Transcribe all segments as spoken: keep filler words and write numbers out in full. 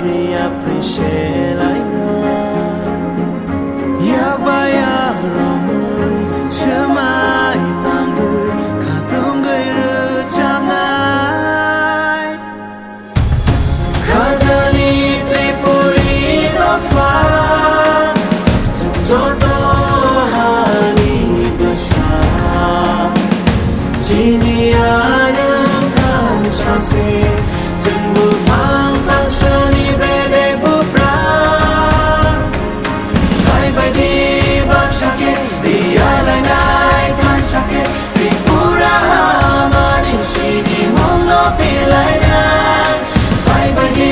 Appreciate laina. Yak ba yak romwi swmai tangwi khatungwi rwchapnai. Khajani Tripuri dopha, chwng joto hani bwsa. Chini ano thansa se, chwng buphang phangsani bedek buphang. Phaibaidi baksa khe, biyalainai thansa khe, Tripura hamani sinimungno pilainai. Phaibaidi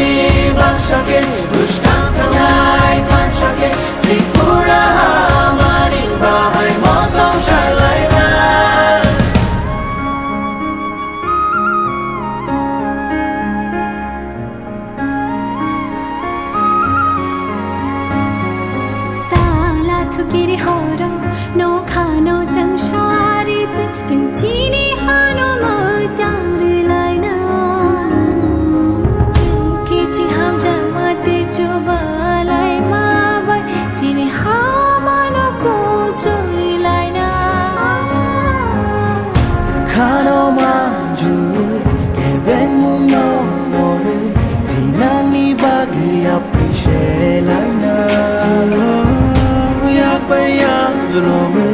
baksa khe, bwskang thangnai thansa khe, Tripura hamani bahai motong salainai. Tala thukiri horo, nokhano chwng sari twi, chwng chini hano mwchang rwlaina. Chwng kichi hamjakma tei chubalai ma bai, chini hamano kuchuk rwlaina. Khano manjui kebengmungno monwi thinani bagwi appreciate laina. Yak bai yak romwi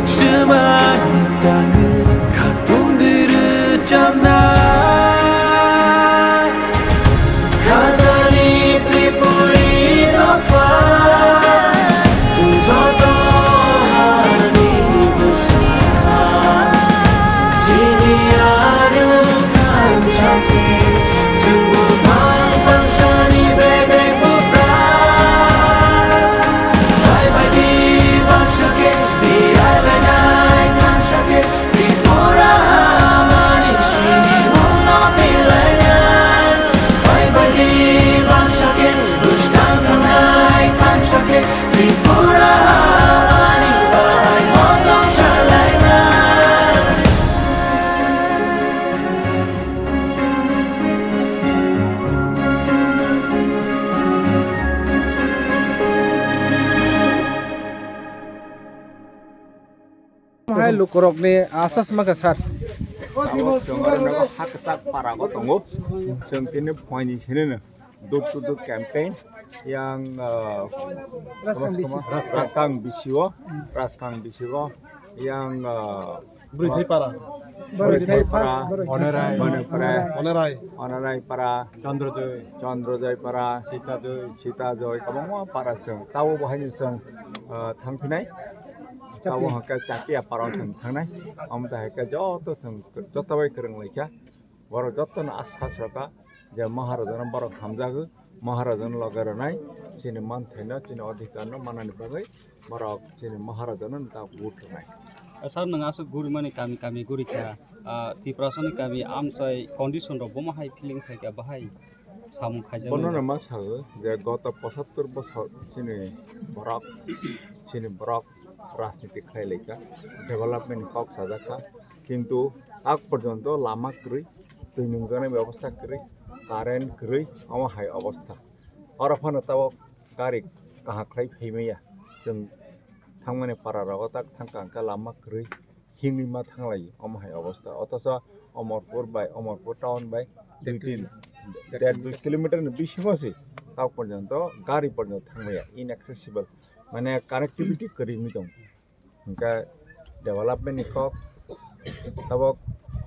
swmai tangwi khatungwi rwchapnai. Khajani Tripuri dopha, chwng joto hani bwsa. Chini ano thansa se, chwng buphang phangsani bedek buphang. Phaibaidi baksa khe, biyalainai thansa khe, Tripura hamani sinimungno pilainai. Phaibaidi baksa khe, bwskang thangnai thansa khe, Tripura hamani bahai motong salainai. Hai lukurokni asas maka sir. Tabuk chwng oro nogo ha kwchak para o tongo. Chwng tini phoini sinino door to door campaign yang, ah, Raskang bisi. Raskang bisi o, Raskang bisi o yang, ah, Bwrwi Thai para. Bwrwi Thai para, Onorai. Onorai. Onorai para. Chandra Joy. Chandra Joy para. Sita Joy. Sita Joy, kwbangma para chwng. Tabo bo haino chwng, ah, thangphinai. Tabo hwnkhe Chatia para chwng thangnai. Omo tai hai khe joto chwng, joto bai kwrwng laikha. Borok jotono asas rwkha je Maharajano borok hamjago, Maharajano loge rwnai, chini manthaino, chini odhikarno manani bagwi borok chini Maharajano ta vote rwnai. Sir, nwng aswk gurimani kami kami gurikha, ah, Tiprasani kami amchai condition rok bomo hai feeling khaikha, bahai samung khaijak. Bono no ma sago je goto pochattor bosor chini borok, chini borok rajniti khlai laikha, development ni kok sajak kha, kintu ag porjonto lama kwrwi, twi nungjaknai bebostha kwrwi, current kwrwi, omo hai obostha. Oro phano tabok gari kaham khlai phaimaya, chwng thangmani para rogo tak thangkha hwnkhe lama kwrwi, himwi ma thanglai, omo hai obostha. Othocho Omorpur bai, Omorpur town bai dui tin, der dui kilometer ni bisingo se, tabok porjonto gari porjonto thangmaya, inaccessible. Mane connectivity kwrwi wngwi tongo. Hwnkhe development ni kok tabok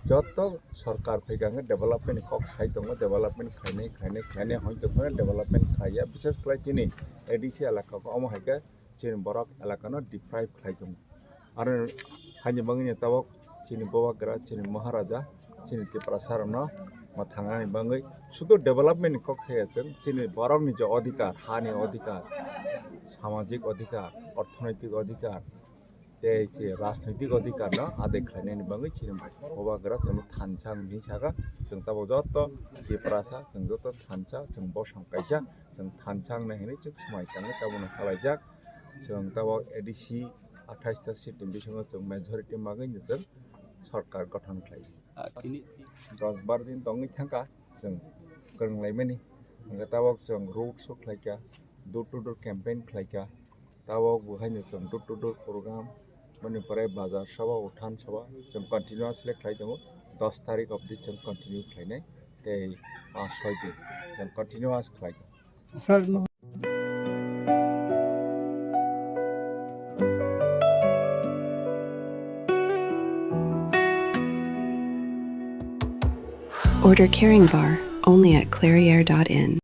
joto sorkar phaikha hwnkhe development ni kok sai tongo, development khlainai, khlainai, khlainai hoi tongmani development khlaiya, bises khlai chini A D C elaka o omo hai khe chini borok elaka no deprive khlai tongo. Aro haini bagwi no tabok chini Bubagra, chini Maharaja, chini Tiprasa rokno mwthangnani bagwi sudu development ni kok saya chwng, chini borokni je odhikar, hani odhikar, samajik odhikar, orthonoitik odhikar, tei che rajnoitik odhikar no adai khlainani bagwi chini Bubagra chwngno thansa wngwi saka. Chwng tabok joto Tiprasa, chwng joto thansa, chwng bosong kaisa, chwng thansa wngnai hinwi chwng swmai tangwi tabukno salaijak. Chwng tabok A D C athais ta seat ni bisingo chwng majority magwi chwng sorkar gothon khlai. Ah, tini dos bar din tongwi thangkha chwng kwrwng laimani. Hwnkhe tabok chwng road show khlaikha, door to door campaign khlaikha, tabok bo haino chwng door to door program, boni pore bazar sabha, uthan sabha chwng continuously khlai tongo, dos tarik obdi chwng continue khlainai tei ah, soi din chwng continuous khlaikha. Sir, Order Caring Bar only at clairiere dot in.